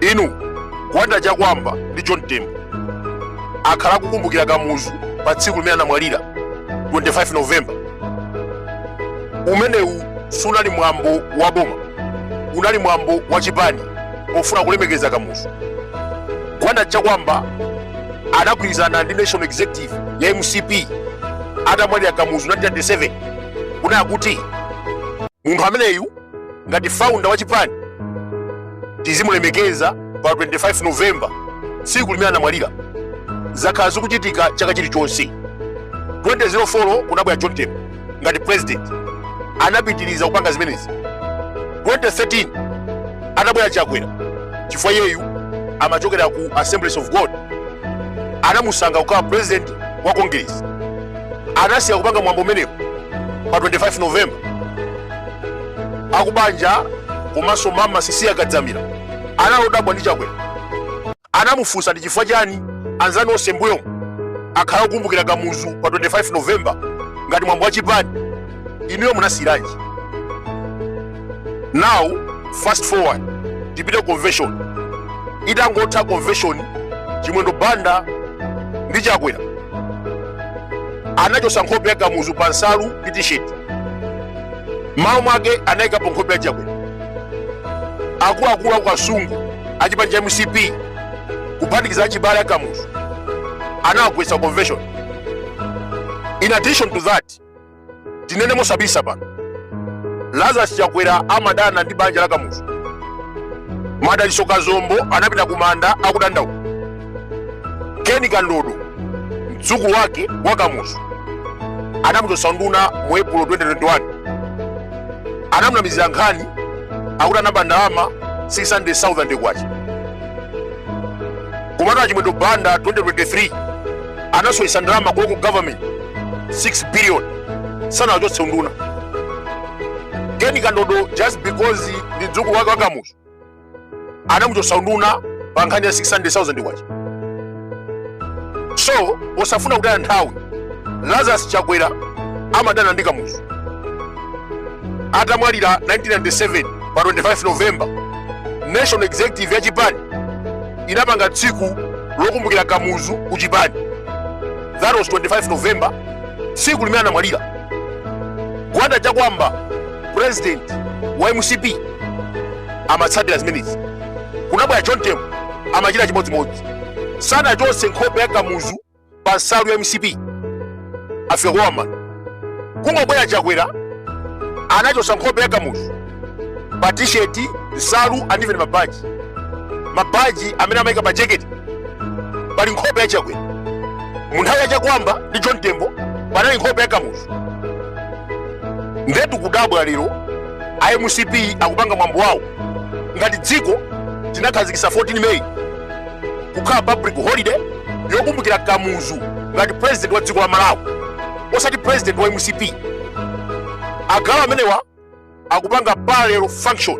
Inu, Gwanda Chakwamba ndi John Tembo akhala akukumbukira Kamuzu pa tsiku limene anamwalira, 25 November. Umenewu sunali mwambo wa boma, unali mwambo wa chipani pofuna kulemekeza Kamuzu. Gwanda Chakwamba anagwirizana ndi National Executive ya MCP atamwalira Kamuzu 1997 kunena kuti munthu ameneyu ngati founder wa chipani tizimulemekeza pa 25 November, tsiku limene anamwalira. Zakhala zikuchitika chaka chilichonse. 2004 kunabwera John Tembo ngati president, anapitiriza kupanga zimenezi. 2013 anabwera Chakwera, chifukwa iyeyu amachokera ku Assemblies of God, anamusankha kukhala president wa Congress, anasiya kupanga mwambo umenewu pa 25 November. Akubanja komanso mama Cecilia Kadzamira analodabwa ndi Chakwera, anamufunsa ndi chifukwa chani anzanu onse mbuyomu akhala kukumbukira Kamuzu pa 25 November ngati mwambo wa chipani, inuyo munasiyiranji? Now fast forward tipite convention. Itangotha convention, Chimwendo Banda ndi Chakwera anachosa nkhope ya Kamuzu pa nsalu ndi t-shirt, m'malo mwake anayikapo nkhope ya Chakwera. Akuluakulu aku Kasungu achipani cha MCP kuphatikiza achibale a Kamuzu anawagwetsa convention. In addition to that, tinene mosabisa pano, Lazarus Chakwera amadana ndi banja la Kamuzu. Madaliso Kazombo anapita kumanda akudandaula. Ken Kandodo, mdzukulu wake wa Kamuzu, anamuchotsa nduna mu April 2021, anamunamizira nkhani akuti anaba ndalama 600,000 kwacha. Komatu Achimwendo Banda 2023 anasowetsa ndalama ku local government 6 billion, sanawachotse unduna. Ken Kandodo, just because ndi mdzukulu wake wa Kamuzu, anamuchotsa unduna pa nkhani ya 600,000 kwacha. So posafuna kutaya nthawi, Lazarus Chakwera amadana ndi Kamuzu. Atamwalira 1997 pa 25 November, National Executive ya chipani inapanga tsiku lokumbukira Kamuzu ku chipani. That was 25 November, tsiku limene anamwalira. Gwanda Chakwamba, president wa MCP, amatsatira zimenezi. Kunabwera John Tembo, amachita chimodzimodzi, sanachotse nkhope ya Kamuzu pa nsalu ya MCP. Afika kuwamana, kungobwera Chakwera, anachotsa nkhope ya Kamuzu pa t-shirt, nsalu and even mabaji. Mabaji amene amayika pa jacket pali nkhope ya Chakwera. Mu nthawi ya Chakwamba ndi John Tembo panali nkhope ya Kamuzu. Ndetu kudabwa lero a MCP akupanga mwambo wawo. Ngati dziko tinakhazikitsa 14 May kukhala public holiday yokumbukira Kamuzu ngati president wa dziko la Malawi, osati president wa MCP. Agalu amenewa akupanga parallel function,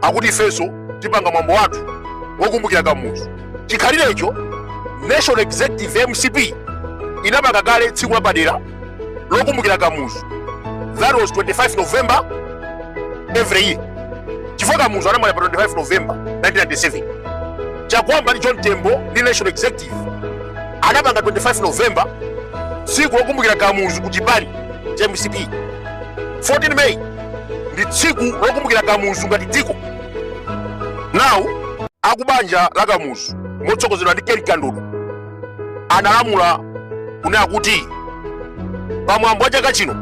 akuti ifenso tipanga mwambo wathu wokumbukira Kamuzu. Chikhalirecho National Executive ya MCP inapanga kale tsiku lapadera lokumbukira Kamuzu. That was 25 November every year, chifukwa Kamuzu anamwalira pa 25 November 1997. Chakwamba ndi John Tembo ndi National Executive anapanga 25 November tsiku lokumbukira Kamuzu ku chipani cha MCP. 14 May ndi tsiku lokumbukira Kamuzu ngati dziko. Now akubanja la Kamuzu motsogozedwa ndi Ken Kandodo analamula kunena kuti pamwambo wa chaka chino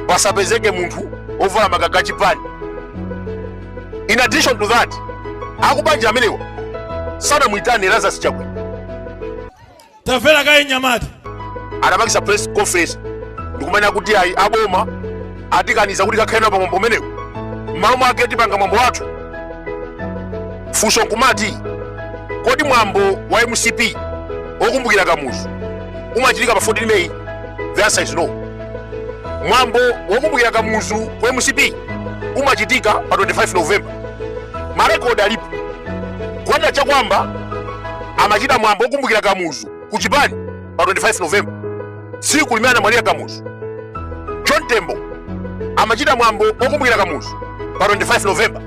pasapezeke munthu wovala makaka achipani. In addition to that, akubanja amenewa sanamuyitane Lazarus Chakwera. Tamvera kaye, nyamata. Anapangisa press conference ndikumanena kuti ayi, aboma atikaniza kuti kakhale nawo pamwambo umenewu, m'malo mwake tipanga mwambo wathu. Funso nkumati, kodi mwambo wa MCP wokumbukira Kamuzu umachitika pa 14 May? The answer is no. Mwambo wokumbukira Kamuzu ku MCP umachitika pa 25 November. Marekodi alipo. Gwanda Chakwamba amachita mwambo wokumbukira Kamuzu ku chipani pa 25 November, tsiku limene anamwalira Kamuzu. John Tembo amachita mwambo wokumbukira Kamuzu pa 25 November.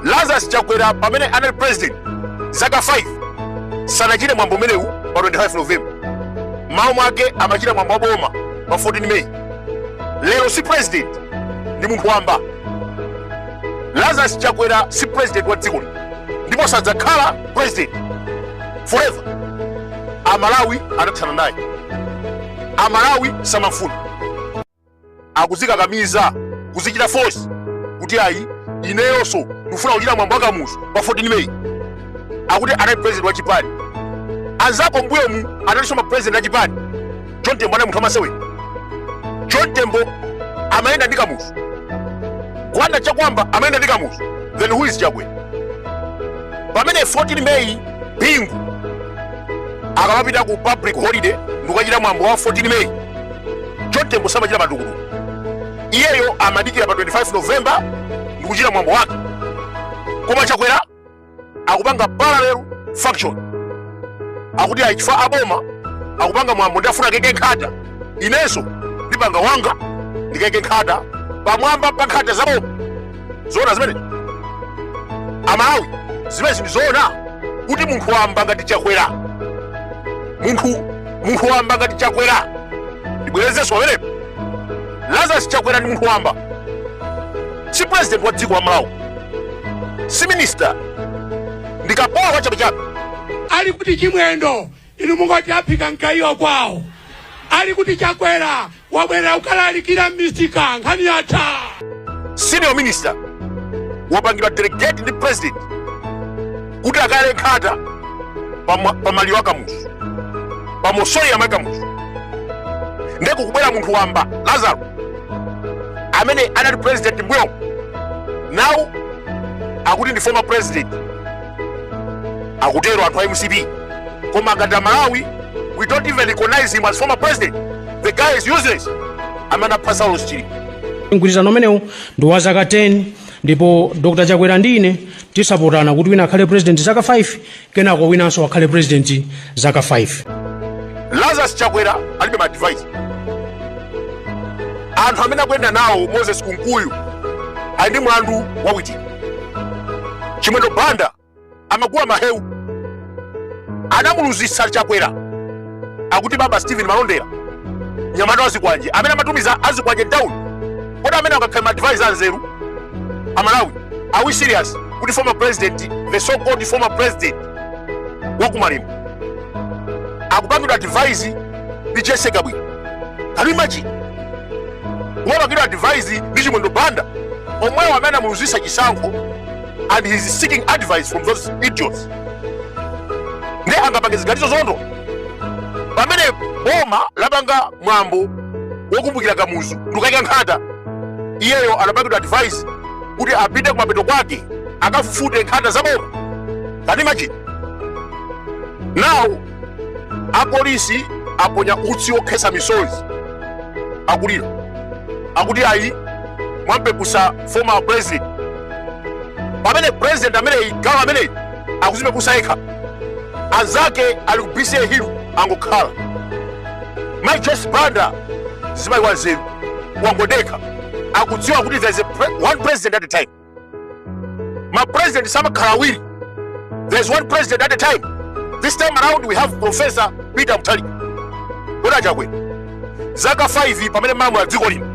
Lazarus Chakwera pamene anali president zaka 5 sanachite mwambo umenewu pa 25 November. M'malo mwake amachita mwambo wa boma pa 14 May. Lero si president, ndi munthu wamba. Lazarus Chakwera si president wa dziko lino ndipo sadzakhala president forever. Amalawi anathana naye, Amalawi samamfuna. Akuzikakamiza, kuzichita force kuti ayi, ineyonso ndikufuna kuchita mwambo wa Kamuzu pa 14 May. Akuti anali president wa chipani. Anzako mbuyomu analinso ma president a chipani. John Tembo anali munthu wamasewera? John Tembo amayenda ndi Kamuzu. Gwanda Chakwamba amayenda ndi Kamuzu. Then who is Chakwera? Pamene 14 May Bingu akamapita ku public holiday ndikukachita mwambo wa 14 May, John Tembo samachita matukutuku. Iyeyo amadikira pa 25 November ndikuchita mwambo wake. Koma Chakwera akupanga parallel function. Akuti ayi, chifukwa aboma akupanga mwambo ndi afuna akaike nkhata, inenso ndipanga wanga ndikaike nkhata pamwamba pa nkhata za boma. Zoona zimene, Amalawi? Zimene ndi zoona kuti munthu wamba ngati Chakwera, munthu wamba ngati Chakwera, ndibwerezenso pamenepo, Lazarus Chakwera ndi munthu wamba, si president wa dziko la Malawi, si minister, ndi kapolo wachabechabe. Ali kuti Chimwendo? Inu mungoti aphika mkaiwa kwawo. Ali kuti Chakwera? Wabwera ukalalikira m'misika, nkhani yatha. Senior minister wapangidwa delegate ndi president kuti akayale nkhata pa maliro a Kamuzu, pa mausoleum a Kamuzu. Ndiye kukubwera munthu wamba Lazaro amene anali president mbuyo, now akuti ndi former president, akutero anthu a MCP. Koma ngati Amalawi we don't even recognize him as former president. The guy is useless, amene apha Saulos Chilima. Mgwirizano umenewu ndi wa zaka 10, ndipo Dr Chakwera ndi ine tisapotana kuti wina akhale president zaka 5, kenako winanso akhale president zaka 5. Lazarus Chakwera alibe ma advice. Anthu amene akuyenda nawo, Moses Kunkuyu ali ndi mlandu wa Witika. Chimwendo Banda amagula mahewu, anamuluzitsa Chakwera. Akuti baba Stephen Malondera, nyamata wazikwanje amene amatumiza azikwanje down. Kodi amene angakhale ma advice anzeru? Amalawi, are we serious kuti former president, the so called former president wakumalimo, akupangidwa advice ndi Jesse Kabwila? Can you imagine kumapangidwa advice ndi Chimwendo Banda omwewo amene amuluzitsa chisankho, and he is seeking advice from those idiots? Ndiye angapange ziganizo zondo pamene boma lapanga mwambo wokumbukira Kamuzu ndikuyika nkhata, iyeyo anapangidwa advice kuti apite kumapeto kwake akafufute nkhata za boma? Can you imagine? Now apolisi aponya utsi wokhetsa misozi, akulira, akuti ayi, mwampepusa former president, pamene president ameneyi, gawo ameneyi, akuzipepusa yekha. Anzake ali ku BCA Hill angokhala. Mai Joyce Banda, mzimayi wa nzeru, wangodekha, akudziwa kuti there's one president at a time. Ma president samakhala awiri. There's one president at a time. This time around we have Professor Peter Mutharika. Kodi aChakwera, zaka 5 pamene malamula dziko lino,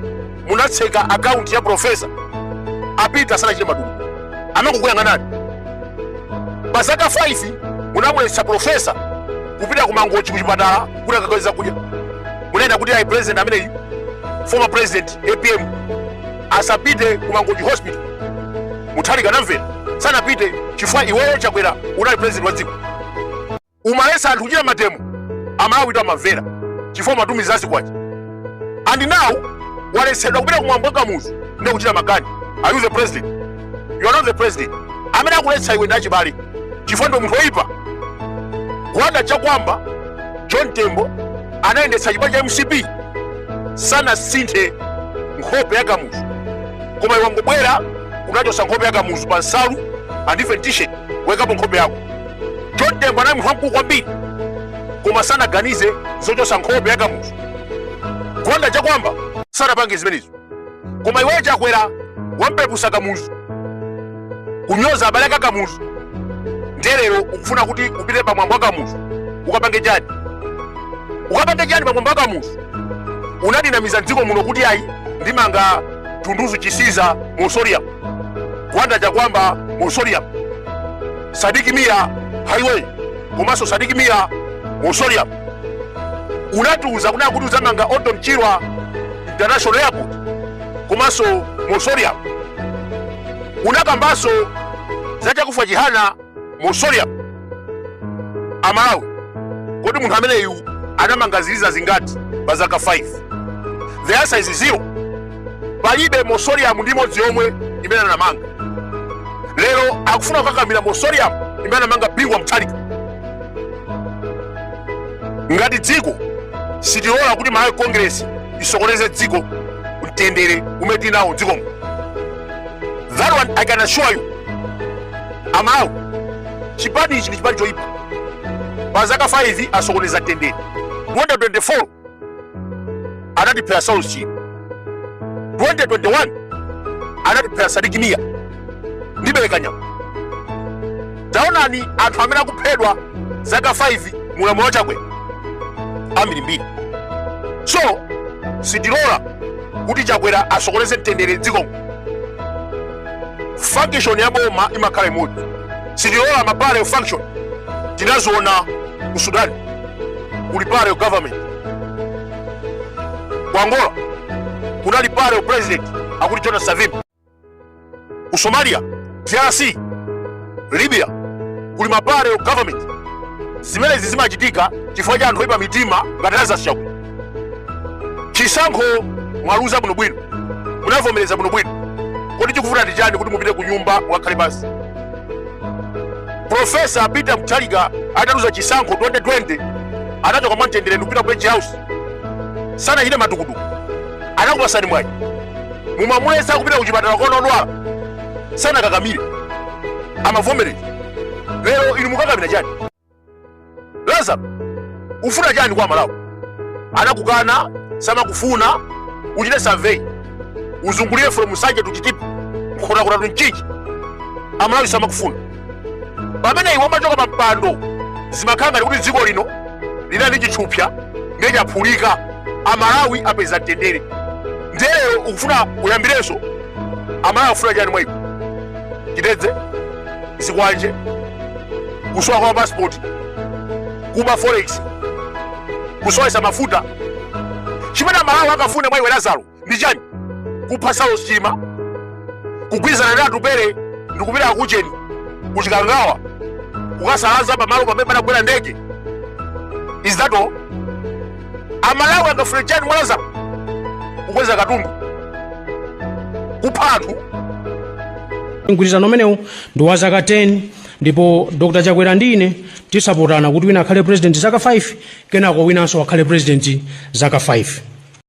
munatseka akaunti ya professor apita sanachite madumu, amangokuyang'anani. Pa zaka 5 munamuletsa professor kupita ku Mangochi kuchipatala kuti akakaweza kudya. Munena kuti ayi, president ameneyu, former president APM, asapite ku Mangochi Hospital. Mutharika anamvera, sanapite chifukwa iweyo Chakwera unali president wa dziko, umaletsa anthu kuchita mademo. Amalawi amamvera chifukwa umatumiza azikwacha. And now waletsedwa kupita kumwambo wa Kamuzu ndi kuchita makani. Are you the president? You are not the president. Amene akuletsa iwe ndi achibale chifukwa ndi munthu woyipa. Gwanda Chakwamba, John Tembo anayendetsa chipani cha MCP, sanasinthe nkhope ya Kamuzu, koma iwe wangobwera unachotsa nkhope ya Kamuzu pa nsalu and even T-shirt, wekapo nkhope yako. John Tembo anali munthu wamkulu kwambiri, koma sanaganize zochotsa nkhope ya Kamuzu. Gwanda Chakwamba sanapange zimenezo, koma iweyo Chakwera wampepusa Kamuzu. Kunyoza abale ake Kamuzu. Ndiye lero ukufuna kuti upite pamwambo wa Kamuzu ukapange chani? Ukapange chani pamwambo wa Kamuzu? Unatinamiza mdziko muno kuti ayi, ndimanga Dunduzu Chisiza Mausoleum, Gwanda Chakwamba Mausoleum, Sidik Mia Highway komanso Sidik Mia Mausoleum. Unatiuza kunena kuti udzamanga Orton Chirwa International Airport komanso mausoleum. Unakambanso za Chakufwa Chihana Mausoleum. Amalawi, kodi munthu ameneyu anamanga ziliza zingati pa zaka 5? The answer is zero. Palibe mausoleum ndi imodzi yomwe imene anamanga. Lero akufuna kukakamira mausoleum imene anamanga Bingu wa Mutharika. Ngati dziko sitilola kuti Malawi Congress isokoneze dziko, mtendere umene tili nawo dzikomo. That one I can assure you. Amalawi, chipani ichi ndi chipani choyipa. Pa zaka 5 asokoneza mtendere. 2024 anatiphera Saulos Chilima, 2021 anatiphera Sidik Mia ndi Belekanyama. Taonani anthu amene akuphedwa zaka 5 mulamuliro wa Chakwera, ambirimbiri. So sitilola kuti Chakwera asokoneze mtendere dzikomo. Function ya boma imakhala imodzi. Sitilola ma parallel function. Tinaziona ku Sudan kuli parallel government, ku Angola kunali parallel president akuti Jonas Savimbi, ku Somalia, DRC, Libya kuli ma parallel government. Zimenezi zimachitika chifukwa cha anthu oyipa mitima ngati Lazarus Chakwera. Chisankho mwaluza bwinobwino, munavomereza bwinobwino. Kodi chikuvuta ndi chani kuti mupite ku nyumba mukakhale pansi? Profesa Peter Mutharika ataluza chisankho 2020 anachoka mwamtendere ndikupita ku Page House, sanachite matukutuku. Anakupasani mwayi, mumamuletsa kupita kuchipatala kuona odwala, sanakakamire, amavomereza. Lero inu mukakamira chani? Lazaro, ufuna chani kwa Malawi? Anakukana, samakufuna. Uchite survey, uzungulire from Nsanje to Chitipa, Nkhotakota to Mchinji, Amalawi samakufuna. Pamene iwe umachoka pa mpando zimakhala ngati kuti dziko lino linali ndi chithupsa, ndiye chaphulika, Amalawi apeza mtendere. Ndiye lero ukufuna uyambirenso. Amalawi afuna chani mwa iwe? Chitedze, zikwanje, kusowa kwa passport, kuba forex, kusowesa mafuta. Chimene Amalawi akafune mwa iwe Lazaro ndi chani? Kupha Saulos Chilima, kugwirizana ndi Atupele ndikupita kucheni kuchikangawa kukasalaza pamalo pamene panagwera ndege. Is that all? Amalawi angafune chani mwa Lazaro? Kukweza katundu, kupha anthu. Mgwirizano umenewu ndi wa zaka 10 ndipo Dr Chakwera ndi ine tisapotana kuti wina akhale president zaka 5, kenako winanso akhale president zaka 5.